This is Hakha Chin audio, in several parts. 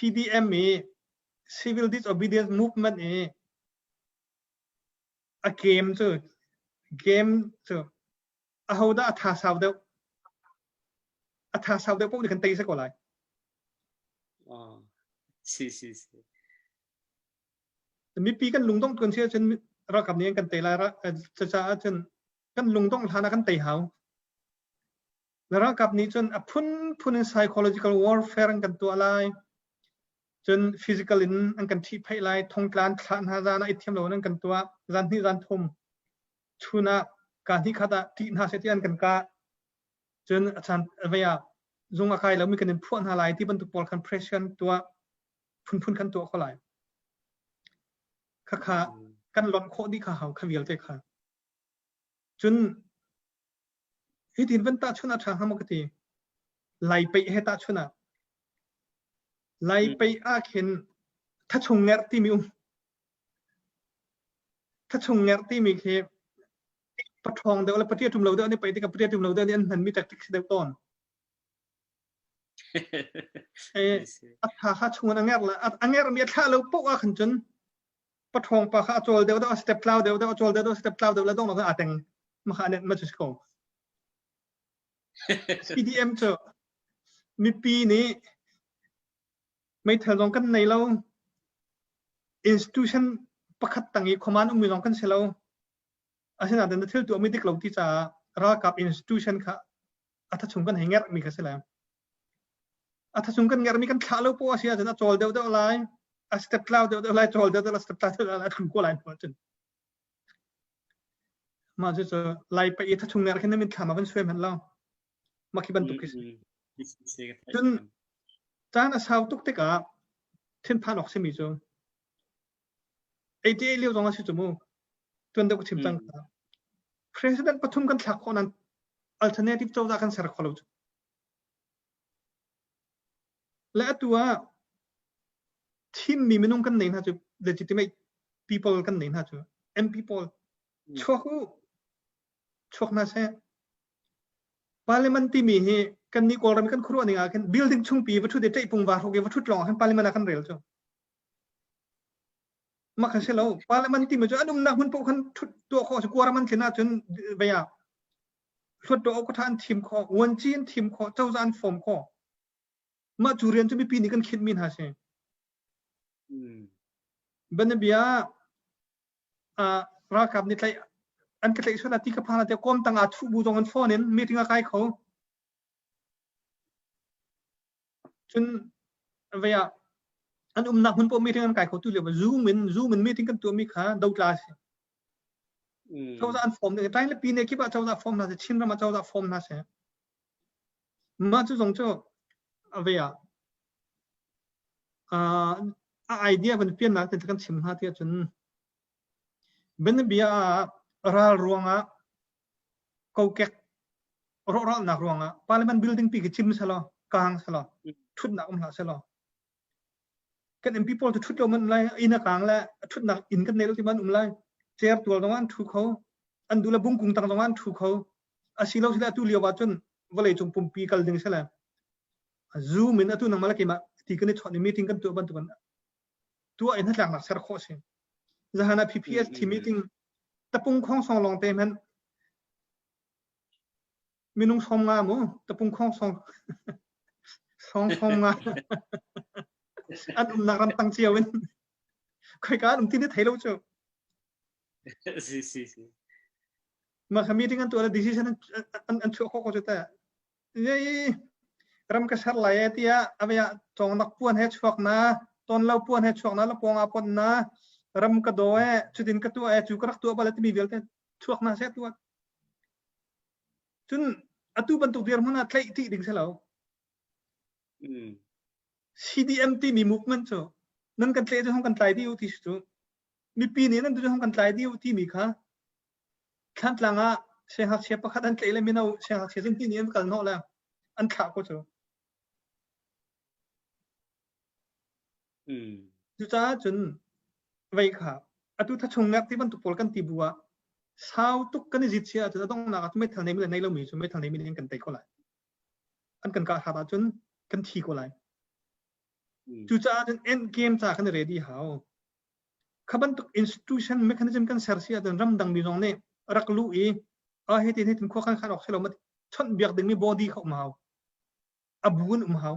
CDM i Civil Disobedience Movement i a game cu game cu ahodah a tha sau deuh a tha sau deuh paoh nih kan tei se ko lai. Oh, si si si. Mipi kan lungdongh tuan si ahcun ralkap nih an kan tei lai cucaah cun kan lungdongh hlan ah kan tei hau. Na ralkap nih cun a phunphun in psychological warfare an kan tuah lai. Cun physical in an kan ṭhihphaih lai, thongtla an thlah hna, zan ah i thiam lo in an kan tuah, zan hnih zan thum chun ah ka hnih khat ah ṭih hna seh ti an kan kah. Cun a caan vei ah zung a kai lomi kan in phuah hna lai ti bantuk pawl khan pressure an tuah phunphun kan tuah kho lai. Khakha kan lonh khawh dih kha hau kha vialte kha. Cun hitin van tahchun a ṭha hnga maw ka ti. Lai peih he tahchun ah. Lai peih ah khin thachung ngerh timi um. Thachung ngerh timi khi paṭhawng deuh le paṭia ṭum lo deuh nih peih tikah paṭia ṭum lo deuh nih an hmanmi tactic si deuh tawn. A tha kha chung in a ngerh le a ngerhmi a thlah lo paoh ah khan cun paṭhawng pa kha a cawl deuh deuh a step tlau deuh deuh a cawl deuh deuh step tlau deuh le dong aa teng ma kha anet ma cu si ko. CDM cu mipi nih meithal zong kan nei lo institution pakhat tang i khuaman ummi zong kan si lo asinain na thil tuahmi dik lo ti caah ralkap institution kha a thachung kan hei ngerhmi kha si lai. A thachung kan ngerhmi kan thlah lo poah a si ahcun a cawl deuhdeuh lai, a step tlau deuhdeuh lai, cawl deuhdeuh lai, step tlau deuhdeuh lai, a thlum ko lai hnu ahcun. Mah cu cu lai pa i thachung ngerh khin na mitthlam ah van suai hmanh lo. Mah khi bantuk khi si. Cun caan a sau tuk tikah thinphan awk simi cu 88 lio zong a si cu mu. Tuan deuh ka chim cang kha. President pathum kan thlak khawh nan alternative cozah kan ser kho lo cu. Le atu ah thimmi minung kan nei hna cu legitimate people kan nei hna cu MP pawl chuak u chuak hna seh Parliament timi hi kan nih Kawlram kan khuaruah ning ah khin building chungpi va ṭhut i ṭeihpung va hruk i va ṭhut lawng ah khin parliament ah kan rel cu. Mah kha si lo. Parliament timi cu an umnak hmun paoh khan ṭhut tuah khawh a si. Kawlram an tlin ahcun vei ah hluatdaw awkṭha an thim khawh, vuanci an thim khawh, cozah an form khawh. Mah cu rian cu mipi nih kan khinhmi hna si. Banabia ah ralkap nih tlaih an ka tlaih sual ah ti ka phan ah tiah kawm tang ah thuh bu zong an phone in meeting a kai kho. Cun vei ah an umnak hmun paoh meeting an kai kho tu lio Zoom in Zoom in meeting kan tuahmi kha dotla a si. Cozah an form ding tain le pine kip ah cozah form hna seh Chinram ah cozah form hna seh. Mah cu zong cu a vei ah a idea van piannak te kan chim hna ti ahcun bianabia ah ral ruangah kokek rawhralnak ruangah parliament building pi khi chim selaw kang selaw thutnak um hlah selaw kan MP pawl cu thut lo man um lai inn a kang le thutnak inn kan nei lo ti man um lai chair tual zong an thu kho an duh le bungkung tang zong an thu kho asilo sile atu lio ah cun vawlei cung pumpi kal ding sile zoom in atu nangmah le keimah ti kan i chawnh i meeting kan tuah bantuk in tuah in hnatlaknak ser khawh si zahan ah PPS thi meeting tapung khong song long te hmanh minung som nga mu tapung khong song song som nga an umnak ram tang cio in khoi ka an um ti ni thei lo cu si si si ma kha meeting an tuah le decision an an chuah khawh ko cu ta Zei ram ka ser lai e tiah avei ah cawngnak puan he chuak na, tonlo puan he chuak na, lapawng ah pon na, ram ka daw e, cutin ka tuah e, cu ka rak tuah bal e timi vialte chuak na seh tuah. Cun atu bantuk dirhmun ah tlaih tih ding si lo. CDM timi movement cu nan kan tleh cu hong kan tlai dih u ti si cu mipi nih nan tu hong kan tlai dih u timi kha Thlantlang ah siangngakchia pakhat an tlaih le mino siangngakchia zunhnih nih an kal hnawh le an thlah ko cu. Cucaah cun vei kha atu thachung ngak ti bantuk pawl kan ti bu ah sau tuk kan i zit sia ahcun a donghnak ah meithal neimi le nei lomi cu meithal neimi nih an kan tei ko lai. An kan kah hrat ahcun kan thi ko lai. Cucaah cun end game ca kan i ready hau. Kha bantuk institution mechanism kan ser si ahcun ramdang mi zong nih rak luh i a hi tin hi tin khua kan khan awk si lo ma chawnh biak dingmi body kha um hau. A bu in um hau.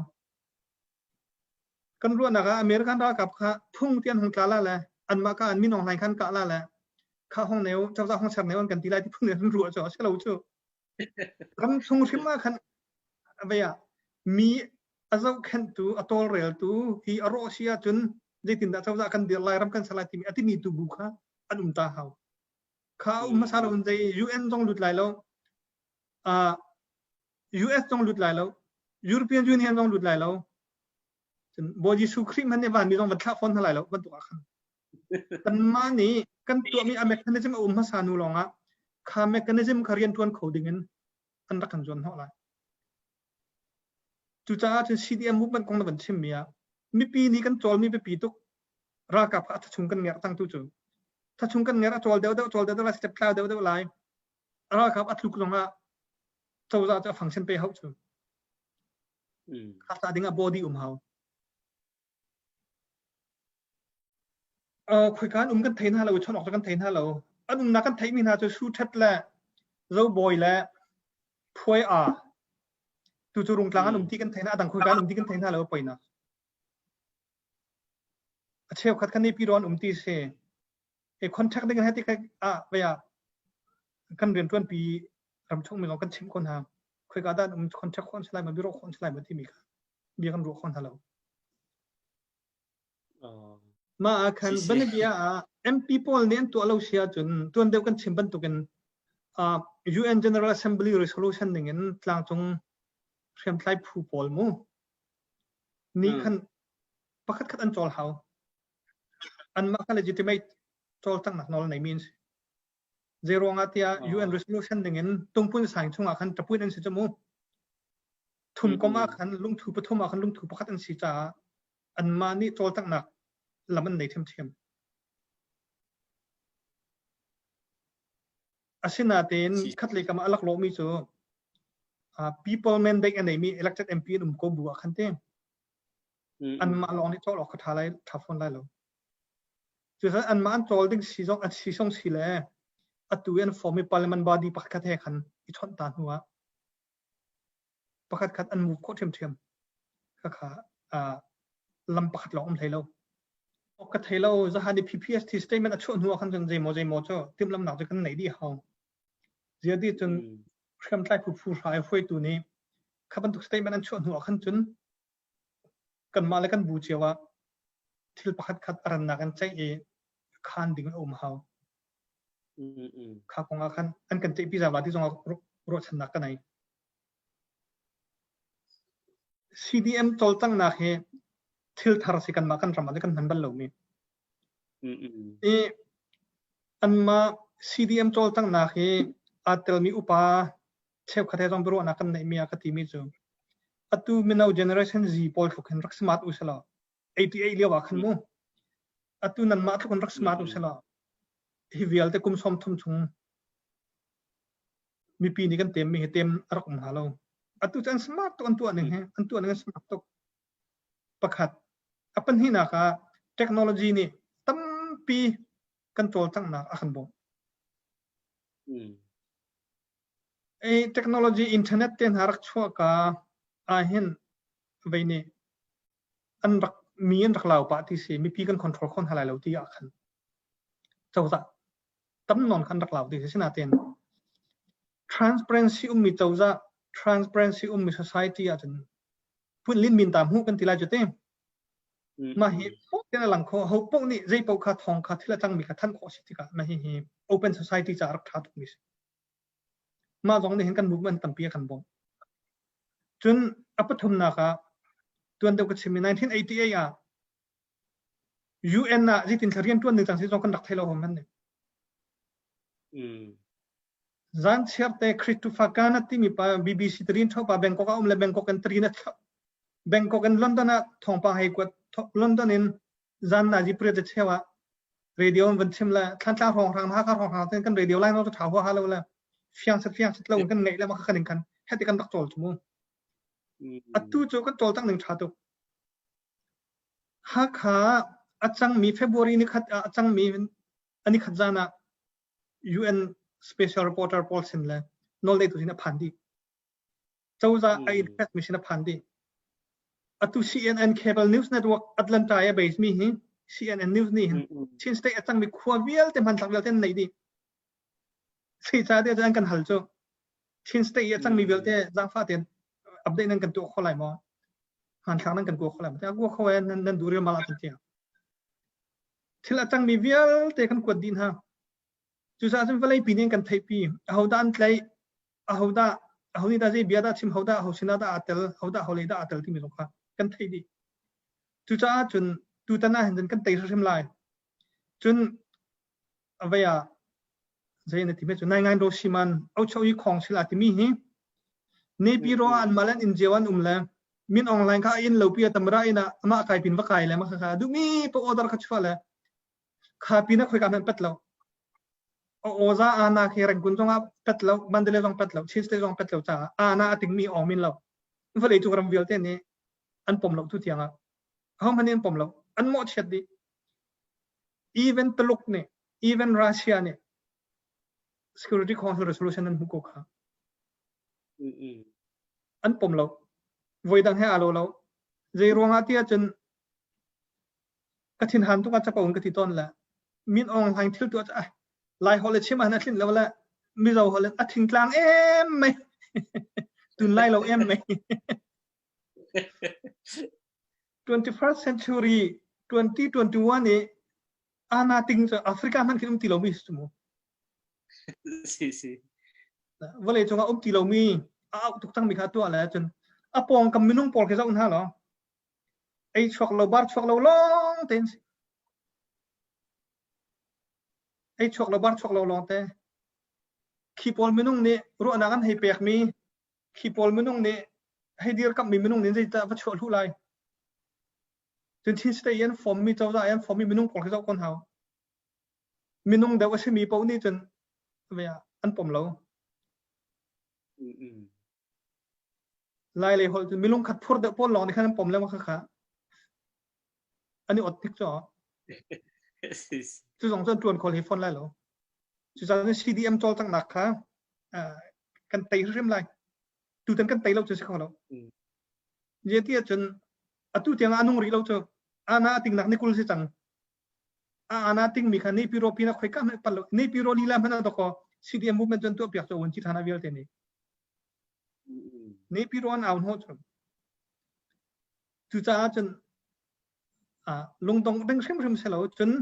Kan ruahnak ah American ralkap kha phung ti an hung tla la le anmah ka an minung hlain khan kah la le kha hong neu cozah hong ser neu an kan ti lai ti phung an ruah cu a si lo cu. Ram chung hrim ah khan vei ah mi a zohkhenhtu a tawlreltu hi a rawh si ahcun zeitindah cozah kan dir lai ram kan ser lai timi a timi tu bu kha an um ta hau. Kha um hmasa lo in zei UN zong lut lai lo uh, US zong lut lai lo European Union zong lut lai lo cun Bawi Jesuh Khrih hmanh nih vanmi zong van thlah fawn hna lai lo bantuk ah khan kanmah nih kan tuahmi a mechanism a um hmasa nu lawngah kha mechanism kha rian ṭuan kho dingin an rak kan zuan hnawh lai. Cucaah cun CDM movement kong na van chimmi ah mipi nih kan cawlmi biapi tuk ralkap kha a thachung kan ngerh cang tu cu thachung kan ngerh a cawl deuhdeuh cawl deuhdeuh lai step thlau deuhdeuh lai ralkap a tluk zongah cozah cu a function pe hau cu kha ta ding ah body um hau Khoika an um kan thei hna lo i chawnh awk cu kan thei hna lo. An umnak kan theihmi hna cu Su-ṭhet le Zobawi le Phuai Aa tu cu Rungtlang an um ti kan thei hna, a dang khoika an um ti kan thei hna lo poinak. A cheukhat kha Naypyidaw an um ti si. E contact ding he ti ah vei ah kan rianṭuanpi ramchung mi lawng kan chimh ko hna. Khoika dah an um contact khawh an si lai ma, biaruah khawh an si lai ma timi kha bia kan ruah kho hna lo. Mah ah khan banabia ah MP pawl nih an tuah lo si ahcun tuan deuh kan chim bantukin uh, UN General Assembly resolution ning in tlangcung hriamtlai phu pawl mu nih khan pakhat khat an cawl hau. Anmah kha legitimate cawlcanghnak nawl nei mi an si. Zeiruangah tiah UN resolution ning in tungpun sang chungah khan tapuin an si cu mu. Thum kom ah khan lungthu pathum ah khan lungthu pakhat an si caah anmah nih cawlcanghnak lam an nei ṭhiamṭhiam. Asinain khatlei kam ah a laklawhmi cu people mandate a neimi elected MP an um ko bu ah khan te anmah lawng nih cawl awk kha ṭha lai ṭha fawn lai lo. Cucaah anmah an cawl ding si zong an si zong si le atu i an form i parliament body pakhat he khan i chawnh ta hnu ah pakhat khat an move khawh ṭhiamṭhiam. Khakha lam pakhat lawng um hlei lo. Ka thei lo zahan i PPST statement a chuah hnu ah khan cun zeimaw zeimaw cu timhlamnak cu kan nei dih hau. Zia di cun hriamtlai phu phu hrai hruaitu nih kha bantuk statement an chuah hnu ah khan cun kanmah le kan bu cio ah thil pakhat khat a rannak an ceih i khan ding a um hau. Kha kong ah khan an kan ceihpi zau la ti zong ah ruahchannak ka nei. CDM cawlcanghnak hi thil thar si kanmah kan ram ah kan hman bal lomi. I anmah CDM cawlcanghnak hi aa telmi upa cheukhat he zong biaruahnak kan neihmi ah ka timi cu atu mino generation Z pawl tluk hin rak smart u selaw 88 lio ah khan mu atu nanmah tluk in rak smart u selaw hi vialte kum 30 chung mipi nih kan temmi hi tem a rak um hnga lo. Atu cu an smart tuk an tuah ning hi an tuah ning an smart tuk. Pakhat a pahnihnak ah technology nih tampi kan cawlcanghnak a kan bawmh. Ei technology internet te hna rak chuah ka ah hin vei nih an rak mi an rak lau pah ti si mipi kan control kho hna lai lo ti ah khan cozah tam nawn khan rak lau ti si sinain transparency ummi cozah transparency ummi society ahcun phun lin min ta hmuh kan ti lai cu te mah hi poh ten a lang kho ho poh nih zei poh kha thong kha thil a cangmi kha than khawh si tikah mah hi hi open society ca rak tha tukmi si mah zong nih hin kan movement tampi a kan bawmh cun a pathumnak ah tuan deuh ka chimmi 1988 ah UN ah zeitin thla rian ṭuan ning cang si zong kan rak thei lo hom han ni. Zan chiar te Christopher Kana timi pa BBC tarin tho pa Bangkok ah um le Bangkok in tarin a Bangkok in London ah thawngpang hei kuat London in zan na ji pre te chewa radio in van chim le thlan tlang hrawng hrang ha kha hrawng hrang ten kan radio line no tha hua ha lo le fiang sat fiang sat lo kan ngeih le ma kha kan in khan heti kan rak cawl chu mu atu cu kan cawl tang ning tha tuk. Hakha a cangmi February ni khat ah a cangmi ani khat zan ah UN Special Reporter pawl sin le nawlneitu sin a phan dih. Cozah a interest mi sin a phan dih. Atu CNN Cable News Network Atlanta i a base mi hi CNN News nih hin Chin State a cangmi khua vialte hmanthlak vialte an neih dih. Zeicahtiah an kan hal cu Chin State i a cangmi vialte zaangfah tein update nan kan tuah kho lai maw? Hmanthlak nan kan kua kho lai maw? Tiah kua kho e nan nan duh rialmal ah kan ti. Thil a cangmi vialte kan kuat dih hna. Cucaah cun vawlei pi nih an kan theihpi. Ahodah an tlaih? Ahodah aho nih dah zei bia dah chim hodah ho sinah dah aa tel hodah ho lei dah aa tel timi zong kha kan theih dih. Cucaah cun tutan ah hin cun kan tei hrimhrim lai. Cun a vei ah zei na ti me cu nai ngai ro siman au chau i khong sila timi hi nepi ro an malan in jeu an um le min online kha in lo pi tamra ina ama kai pin va kai le ma kha kha du mi po order kha chua le kha pi na khoi ka man pat lo o oza ana khi rengkun zong ah pat lo mandalay zong pat lo chin state zong pat lo cha ana ating mi ong min lo vale chu ram vialte ni an pom lo tu tiang ah ho man in pom lo an mo chiat di Even Tuluk nih, even Russia nih Security Council resolution an hmuh ko kha. An pom lo. Voi dang he aa lo lo. Zei ruangah ti ahcun ka thinhan tuk ah capo in ka ti tawn le Min Aung Hlaing thil tuah ah Lai holh le chim ah a tlinh lo le Mizo holh in a thingtlang em mei tun lai lo em mei 21st century 2021 i ana ting cu Africa hmanh khin um ti lomi si mu. Si si. Vawlei cungah um ti lomi a auh tuk cangmi kha tuah le cun a pawngkam minung pawl khi zoh hna law ei chuak lo bar chuak lo lawng tein si. Ei chuak lo bar chuak lo lawng te. Khi pawl minung nih ruahnak an hei pekmi Khi pawl minung nih hei dirkamhmi minung nih zeidah va chuah hlu lai? Cun Chin State i an fommi cozah i an fommi minung pawl khi zoh kon hau. Minung deuh a simi paoh nih cun an pom lo. Lai lei holh cun milung khat phur deuh pawl lawng nih khan an pom le kha kha. An i ot tik cu. Cu zong cu an ṭuan khawl hi fawn lai lo. Cucaah CDM cawlcanghnak kha kan tei hrim lai. Tutan kan tei lo cu si kho lo. Zeiti ahcun atu tiang ah a nung rih lo cu ana a tingnak ni 20 si cang. A ana tingmi kha Naypyidaw pin ah khoika hmanh pal lo. Naypyidaw lila hmanh ah dakaw CDM movement cu an tuah piak cu un ci thana vialte nih. Naypyidaw an au hnawh cu. Cucaah cun lungdong ding hrimhrim si lo cun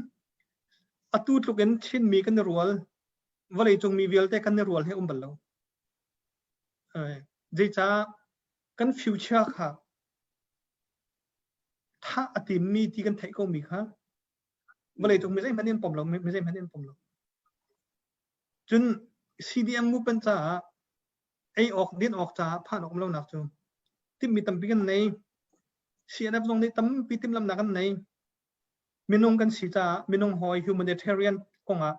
atu tluk in Chinmi kan i rual vawleicung mi vialte kan i rual hi um bal lo. Zeicah kan future kha thah a timmi ti kan theih ko mi kha vawleicung mi zeihmanh in pom lo mi zeihmanh in pom lo. Cun CDM movement caah ei awk din awk caah phan awk um lonak cu timhmi tampi kan nei. CNF zong nih tampi timhlamhnak kan nei. Minung kan si caah minung hawi humanitarian kongah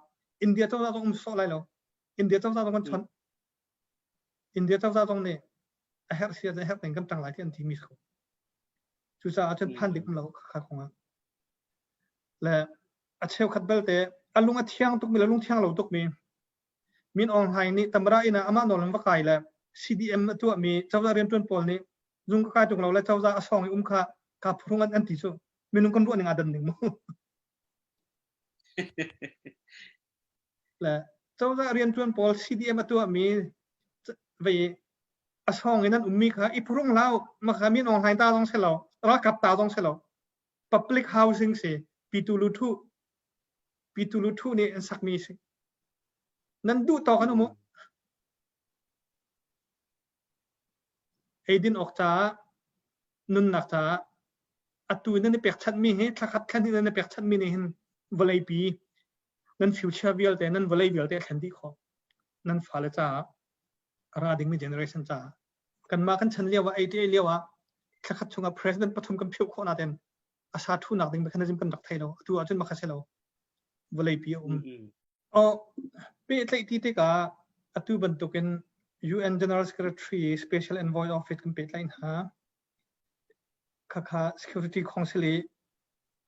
India cozah zong um sawh lai lo. India cozah zong kan chawnh. India cozah zong nih a herh si a herh ning kan ṭang lai ti an ti mi ko. Cucaah cun phan ding um lo kha kongah. Le a cheukhat belte a lung a thiang tukmi le lung thiang lo tukmi Min Aung Hlaing nih Tamara inn ah amah nawl in va kai le CDM a tuahmi cozah rianṭuan pawl nih zung ka kai ṭung lo le cozah a sawng i um kha kaa phuhrung an, an ti cu minung kan ruah ning aa dan ning mu. le cozah rianṭuan pawl CDM a tuahmi vei a sawng in an ummi kha i phuhrung hlah maka Min Aung Hlaing ta zong si lo ralkap ta zong si lo public housing si pitu lu thu pitu lu thu nih an sakmi si nan duh tawk an um u eidin awk caah nunnak caah atu nan i pekchanhmi hi thlakhat thlan hi nan i pekchanhmi nih hin vawleipi nan future vialte nan vawlei vialte a thlen dih khawh nan fale caah a ra dingmi generation caah kanmah kan chan lio ah 88 lio ah thlakhat chungah president pathum kan phiuh khawh natin a sa thunak ding mechanism kan rak thei lo atu ahcun makha si lo vawleipi a um oh pehtlaih ti tikah atu bantukin UN General Secretary Special Envoy Office kan pehtlaih hna khakha Security Council i.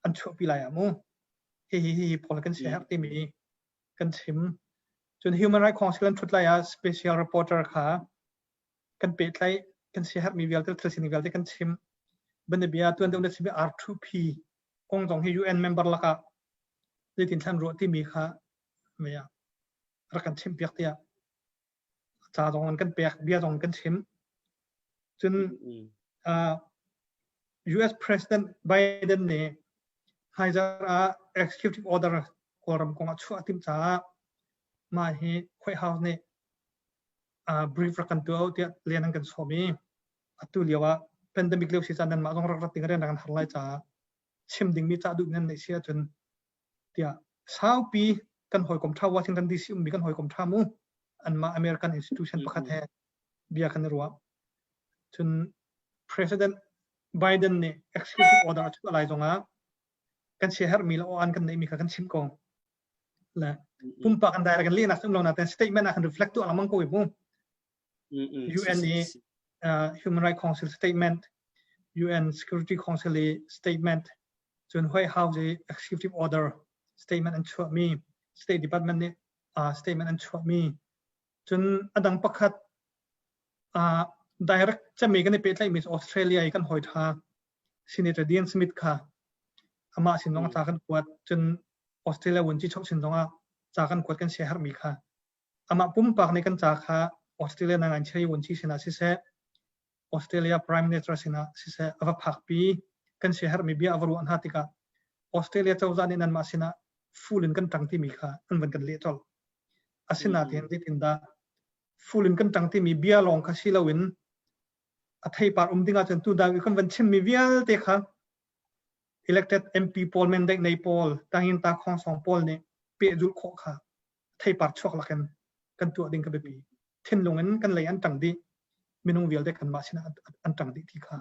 an chuahpi lai ah mu hi hi hi pawl kan siaherh timi kan chim. Cun Human Rights Council an thut lai ah special reporter kha kan pehtlaih, kan siaherhmi vialte, thil sining vialte kan chim. Banabia tuan deuh na chimmi R2P kong zong hi UN member lakah zeitin thlan ruah timi kha mei ah rak kan chimh piak tiah ca zong an kan pek, bia zong kan chim. Cun US President Biden nih hmaizarh ah executive order Kawlram kong ah chuah a timh caah mah hi White House nih brief rak kan tuah tiah lian an kan sawm i atu lio ah pandemic lio si caan nan mah zong rak rat ding rian rak kan har lai caah chim dingmi cah duh nan neih si ahcun tiah saupi kan hawikom ṭha Washington DC ummi kan hawikom ṭha mu anmah American institution pakhat he bia kan i ruah. Cun President Biden nih executive order a chuah lai zongah kan siaherhmi le aw-an kan neihmi kha kan chimh ko. Le pumpak an direct kan lehnak um lo nain statement ah kan reflect tuah lengmang ko i mu. UN i Human Rights Council statement, UN Security Council i statement, cun White House i executive order statement an chuahmi, State Department nih statement an chuahmi, cun adang pakhat direct cemi kan i pehtlaihmi cu Australia i kan hawi ṭha Senator Dean Smith kha amah sin zong ca kan kuat, cun Australia vuanci chok sin zongah ca kan kuat kan siaherhmi kha amah pumpak nih kan ca kha Australia nangan vuanci sinah siseh Australia Prime Minister sinah siseh a va phakpi kan siaherhmi bia a va ruah hna tikah Australia cozah nih nanmah sinah full in kan ṭang timi kha an van kan leh colh. Asinain zeitindah full in kan ṭang timi bia lawng kha si loin a theipar um ding ahcun tu dang i kan van chimmi vialte kha elected MP pawl mandate nei pawl tangin ta khong song pawl nih pehzulh khawh kha theipar chuak lakin kan tuah ding ka biapi. Thinlung in kan lei an ṭang dih minung vialte kanmah sinah an ṭang dih ti kha.